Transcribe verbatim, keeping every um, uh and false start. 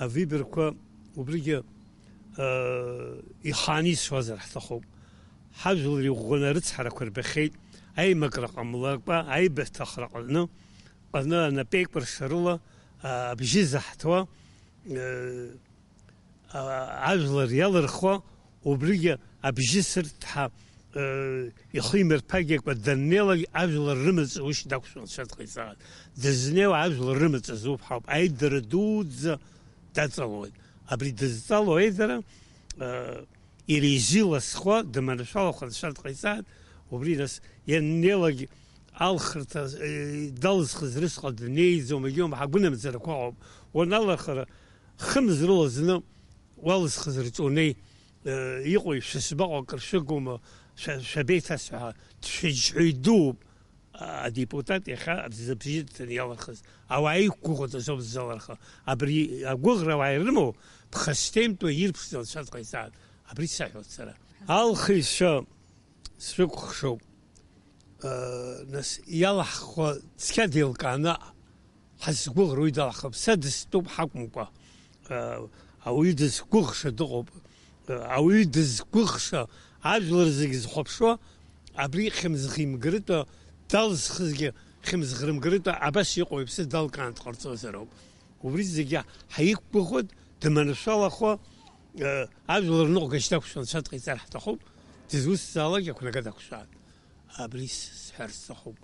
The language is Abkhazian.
Авиберқәа убригьы ихааны исуазар ҳҭахуп. Ҳажәлар иӷәӷәаны арыцҳарақәа рбахьеит, аимакра ҟамлакәа, аибаҭахра ҟаны, ҟаны анапеикәыршарыла абжьы заҳҭуа, ажәлар иалырхуа, убригьы абжьы сырҭҳа ихы имырԥагьакәа даннеилак, ажәлар рымаҵ ушь дақәшәон, анцәа дҟаиҵааит. Дызнеиуа ажәлар рымаҵ азуп ҳауп, аидара дуӡӡа даҵалоит. Абри дызҵало аидара, иара изы иласхо, дыманшәалахо анцәа дҟаиҵааит, убри нас ианнеилак алхырҭа, далызхыз рысҟа днеиӡом, егьиума, ҳагәынамӡарақәа ыҟоуп. Уаналырхара, хымз рыла зны уалызхыз рҿы унеи, иҟои, шәысбаҟоу акыр шәыгума, шәа-, шәабеиҭасҳәа, дшәыџьҳәаҩ дууп. Адепутат иахьа зыбжьы ҭаны иалырхыз, ауаа иқәгәыӷуа дызоуп дзалырхо. Абри агәыӷра ауаа ирымоу, ԥхасҭеимтәуа ирԥшӡо анцәа дҟаиҵааит. Абри саҳәоит сара. Алхыҩцәа сшәыкәхшоуп. Нас иалаҳхуа цқьа деилкааны ҳазгәыӷра уи далахап. Са дыстәуп ҳакәымкәа, ауаҩы дызгәыӷша дыҟоуп. Ауаҩы дызгәыӷша, ажәлар зегь зхәаԥшуа, абри хьымӡӷ имгарытәа, далзхызгьы хьымӡӷ рымгарытәа абас иҟоу иԥсы далкаан дҟарҵозароуп. Убри зегьы ҳаиқәгәыӷуеит, дыманшәалахо, ажәлар ныҟәгашьа дақәшәо анцәа дҟаиҵар ҳҭахуп, дызусҭзаалак иақәнага дақәшәааит. Абри сҳәар сҭахуп.